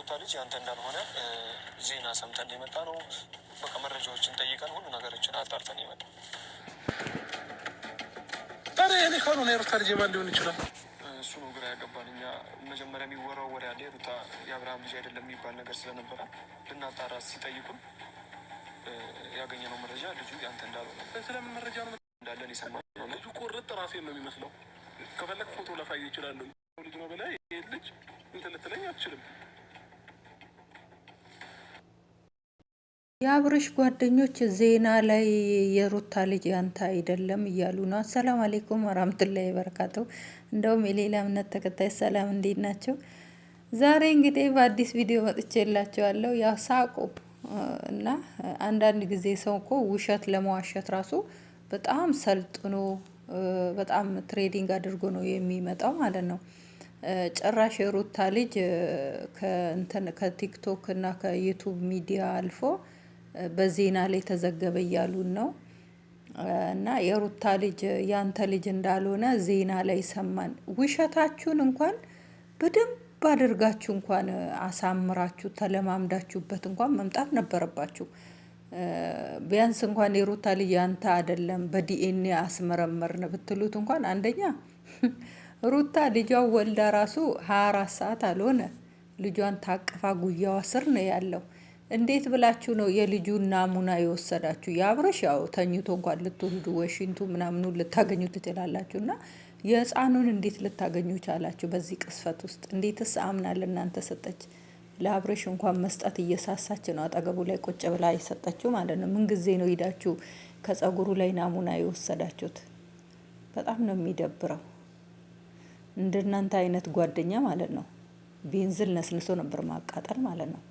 የሩታ ልጅ ያንተ እንዳልሆነ ዜና ሰምተን የመጣ ነው። በቃ መረጃዎችን ጠይቀን ሁሉ ነገሮችን አጣርተን የመጣ። ታዲያ የኔ ካልሆነ የሩታ ልጅ የማን ሊሆን ይችላል? እሱ ነው ግራ ያገባን። እኛ መጀመሪያ የሚወራው ወሬ አለ፣ የሩታ የአብርሃም ልጅ አይደለም የሚባል ነገር ስለነበረ ልናጣራ ሲጠይቁን ያገኘነው መረጃ ልጁ ያንተ እንዳልሆነ። ስለምን መረጃ ነው? እንዳለን የሰማነው ነው። ልጁ ቁርጥ ራሴን ነው የሚመስለው። ከፈለግ ፎቶ ላሳይ ይችላለሁ። ልጅ ነው በላይ ይህ ልጅ እንትን ልትለኝ አትችልም። የአብርሽ ጓደኞች ዜና ላይ የሩታ ልጅ ያንተ አይደለም እያሉ ነው። አሰላም አሌይኩም ወራህመቱላሂ ወበረካቱ። እንደውም የሌላ እምነት ተከታይ ሰላም፣ እንዴት ናቸው? ዛሬ እንግዲህ በአዲስ ቪዲዮ መጥቼላችኋለሁ። ያው ሳቁ እና አንዳንድ ጊዜ ሰው እኮ ውሸት ለመዋሸት ራሱ በጣም ሰልጥኖ በጣም training አድርጎ ነው የሚመጣው ማለት ነው። ጭራሽ የሩታ ልጅ ከቲክቶክ እና ከዩቱብ ሚዲያ አልፎ በዜና ላይ ተዘገበ እያሉን ነው። እና የሩታ ልጅ ያንተ ልጅ እንዳልሆነ ዜና ላይ ሰማን። ውሸታችሁን እንኳን በደንብ አድርጋችሁ እንኳን አሳምራችሁ ተለማምዳችሁበት እንኳን መምጣት ነበረባችሁ። ቢያንስ እንኳን የሩታ ልጅ ያንተ አይደለም በዲኤንኤ አስመረመርን ብትሉት እንኳን፣ አንደኛ ሩታ ልጇ ወልዳ ራሱ 24 ሰዓት አልሆነ፣ ልጇን ታቅፋ ጉያዋ ስር ነው ያለው። እንዴት ብላችሁ ነው የልጁን ናሙና የወሰዳችሁ? የአብርሽ ያው ተኝቶ እንኳን ልትወስዱ ወይ ሽንቱ ምናምኑ ልታገኙ ትችላላችሁ። እና የህፃኑን እንዴት ልታገኙ ቻላችሁ? በዚህ ቅስፈት ውስጥ እንዴትስ አምና ለእናንተ ሰጠች? ለአብርሽ እንኳን መስጠት እየሳሳች ነው አጠገቡ ላይ ቁጭ ብላ የሰጠችው ማለት ነው። ምን ጊዜ ነው ሂዳችሁ ከጸጉሩ ላይ ናሙና የወሰዳችሁት? በጣም ነው የሚደብረው። እንደናንተ አይነት ጓደኛ ማለት ነው ቤንዝል ነስንሶ ነበር ማቃጠል ማለት ነው።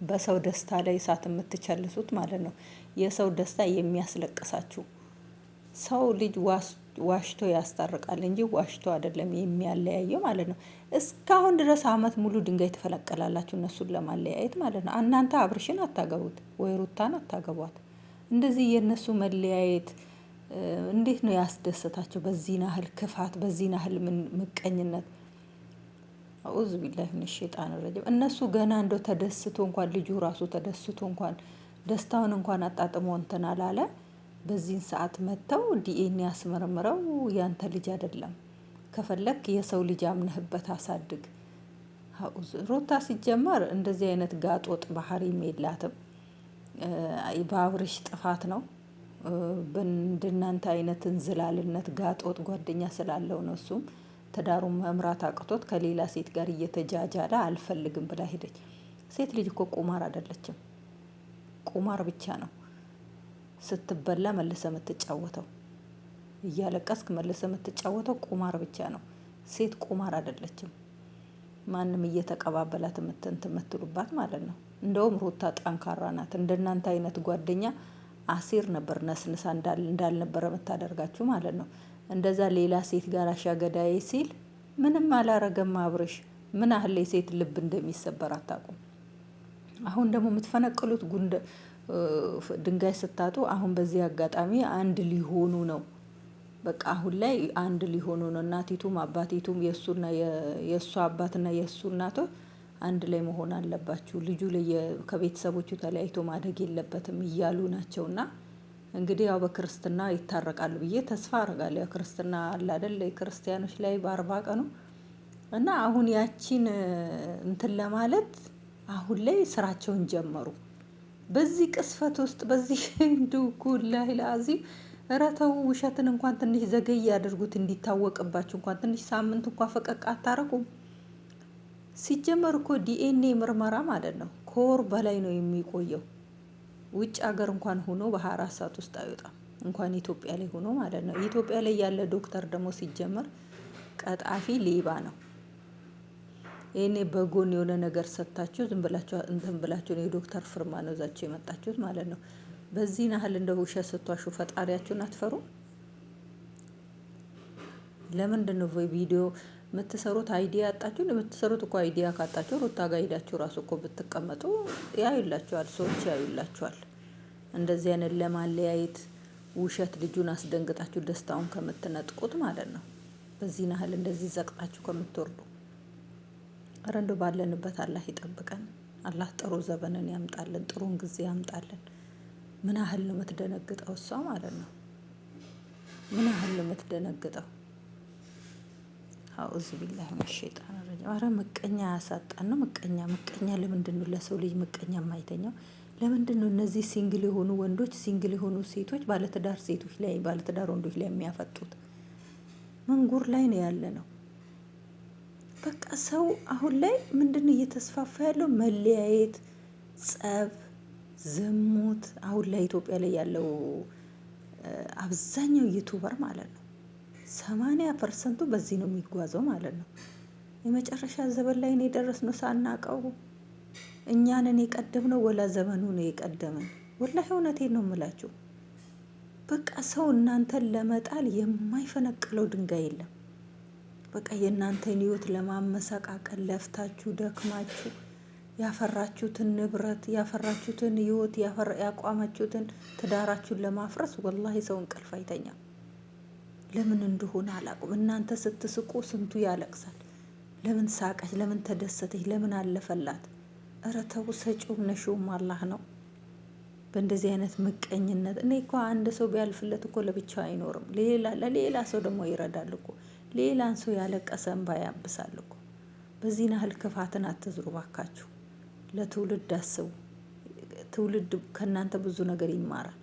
በሰው ደስታ ላይ እሳት የምትቸልሱት ማለት ነው። የሰው ደስታ የሚያስለቅሳችሁ። ሰው ልጅ ዋሽቶ ያስታርቃል እንጂ ዋሽቶ አይደለም የሚያለያየው ማለት ነው። እስካሁን ድረስ አመት ሙሉ ድንጋይ ትፈለቀላላችሁ እነሱን ለማለያየት ማለት ነው። እናንተ አብርሽን አታገቡት ወይ ሩታን አታገቧት። እንደዚህ የእነሱ መለያየት እንዴት ነው ያስደሰታቸው? በዚህ ያህል ክፋት፣ በዚህ ያህል ምቀኝነት። አዑዙ ቢላሂ ሚነ ሸይጣን ረጂም። እነሱ ገና እንደው ተደስቶ እንኳን ልጁ ራሱ ተደስቶ እንኳን ደስታውን እንኳን አጣጥሞ እንትን አላለ። በዚህን ሰዓት መጥተው ዲኤንኤ አስመርምረው ያንተ ልጅ አይደለም፣ ከፈለክ የሰው ልጅ አምነህበት አሳድግ። ሩታ ሲጀመር እንደዚህ አይነት ጋጦጥ ባህሪም የላትም። በአብርሽ ጥፋት ነው። እንደናንተ አይነት እንዝላልነት ጋጦጥ ጓደኛ ስላለው ነው። እሱም ትዳሩን መምራት አቅቶት ከሌላ ሴት ጋር እየተጃጃለ አልፈልግም ብላ ሄደች። ሴት ልጅ እኮ ቁማር አይደለችም። ቁማር ብቻ ነው ስትበላ መልሰ የምትጫወተው፣ እያለቀስክ መልሰ የምትጫወተው ቁማር ብቻ ነው። ሴት ቁማር አይደለችም። ማንም እየተቀባበላት የምትሉባት ማለት ነው። እንደውም ሩታ ጠንካራ ናት። እንደናንተ አይነት ጓደኛ አሲር ነበር ነስንሳ እንዳልነበረ የምታደርጋችሁ ማለት ነው። እንደዛ ሌላ ሴት ጋር አሻገዳዬ ሲል ምንም አላረገም አብርሽ። ምን ያህል የሴት ልብ እንደሚሰበር አታውቁም። አሁን ደግሞ የምትፈነቅሉት ጉንደ ድንጋይ ስታጡ አሁን በዚህ አጋጣሚ አንድ ሊሆኑ ነው። በቃ አሁን ላይ አንድ ሊሆኑ ነው። እናቲቱም አባቲቱም የእሱና የእሱ አባትና የእሱ እናቶች አንድ ላይ መሆን አለባችሁ፣ ልጁ ከቤተሰቦቹ ተለያይቶ ማደግ የለበትም እያሉ ናቸውና እንግዲህ ያው በክርስትና ይታረቃሉ ብዬ ተስፋ አደርጋለሁ። ያው ክርስትና አለ አይደል ክርስቲያኖች ላይ በ40 ቀኑ እና አሁን ያቺን እንትን ለማለት አሁን ላይ ስራቸውን ጀመሩ። በዚህ ቅስፈት ውስጥ በዚህ እንዲሁ ላዚም ኧረ ተው፣ ውሸትን እንኳን ትንሽ ዘገይ ያድርጉት እንዲታወቅባችሁ እንኳን ትንሽ ሳምንት እንኳን ፈቀቅ አታረጉም። ሲጀመር እኮ ዲኤንኤ ምርመራ ማለት ነው ከወር በላይ ነው የሚቆየው። ውጭ ሀገር እንኳን ሆኖ በ24 ሰዓት ውስጥ አይወጣም፣ እንኳን ኢትዮጵያ ላይ ሆኖ ማለት ነው። ኢትዮጵያ ላይ ያለ ዶክተር ደግሞ ሲጀመር ቀጣፊ ሌባ ነው። ይሄኔ በጎን የሆነ ነገር ሰጥታችሁ ዝም ብላችሁ እንትን ብላችሁ ነው የዶክተር ፍርማ ነው እዛችሁ የመጣችሁት ማለት ነው። በዚህ ያህል እንደ ውሸት ስትዋሹ ፈጣሪያችሁን አትፈሩ? ለምንድን ነው ቪዲዮ የምትሰሩት? idea አጣችሁ? የምትሰሩት እኮ idea ካጣችሁ ሩታ ጋር ሄዳችሁ ራሱ እኮ ብትቀመጡ ያዩላችኋል፣ ሰዎች ያዩላችኋል። እንደዚህ አይነት ለማለያየት ውሸት ልጁን አስደንግጣችሁ ደስታውን ከምትነጥቁት ማለት ነው። በዚህ ያህል እንደዚህ ዘቅጣችሁ ከምትወርዱ። ኧረ እንደው ባለንበት አላህ ይጠብቀን። አላህ ጥሩ ዘመንን ያምጣልን፣ ጥሩን ጊዜ ያምጣልን። ምን ያህል ነው የምትደነግጠው እሷ ማለት ነው። ምን ያህል ነው የምትደነግጠው? أعوذ بالله من الشيطان الرجيم። ኧረ ምቀኛ ያሳጣን ነው ምቀኛ። ምቀኛ ለምንድን ነው ለሰው ልጅ ምቀኛ የማይተኛው? ለምንድን ነው እነዚህ single የሆኑ ወንዶች፣ single የሆኑ ሴቶች ባለትዳር ሴቶች ላይ፣ ባለትዳር ወንዶች ላይ የሚያፈጡት? መንጉር ላይ ነው ያለ ነው። በቃ ሰው አሁን ላይ ምንድን ነው እየተስፋፋ ያለው? መለያየት፣ ጸብ፣ ዝሙት። አሁን ላይ ኢትዮጵያ ላይ ያለው አብዛኛው YouTuber ማለት ነው 80%ቱ በዚህ ነው የሚጓዘው ማለት ነው። የመጨረሻ ዘመን ላይ ነው የደረስነው ሳናቀው። እኛንን የቀደምነው ወላ ዘመኑ ነው የቀደመን? ወላሂ እውነቴን ነው የምላችሁ። በቃ ሰው እናንተን ለመጣል የማይፈነቅለው ድንጋይ የለም። በቃ የእናንተን ህይወት ለማመሰቃቀል ለፍታችሁ ደክማችሁ ያፈራችሁትን ንብረት፣ ያፈራችሁትን ህይወት፣ ያቋማችሁትን ትዳራችሁን ለማፍረስ ወላሂ ሰው እንቅልፍ አይተኛም። ለምን እንደሆነ አላውቅም። እናንተ ስትስቁ ስንቱ ያለቅሳል። ለምን ሳቀች? ለምን ተደሰተች? ለምን አለፈላት? እረ ተው፣ ሰጪውም ነሺውም አላህ ነው። በእንደዚህ አይነት ምቀኝነት እኔ እኮ አንድ ሰው ቢያልፍለት እኮ ለብቻው አይኖርም። ሌላ ለሌላ ሰው ደግሞ ይረዳል እኮ። ሌላን ሰው ያለቀሰ እንባ ያብሳል እኮ። በዚህን ያህል ክፋትን አትዝሩ ባካችሁ። ለትውልድ አስቡ። ትውልድ ከእናንተ ብዙ ነገር ይማራል።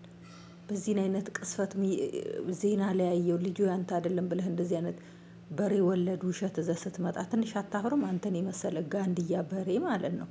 በዚህን አይነት ቅስፈት ዜና ላይ ያየው ልጁ ያንተ አይደለም ብለህ እንደዚህ አይነት በሬ ወለድ ውሸት እዛ ስትመጣ ትንሽ አታፍርም? አንተን የመሰለ ጋንድያ በሬ ማለት ነው።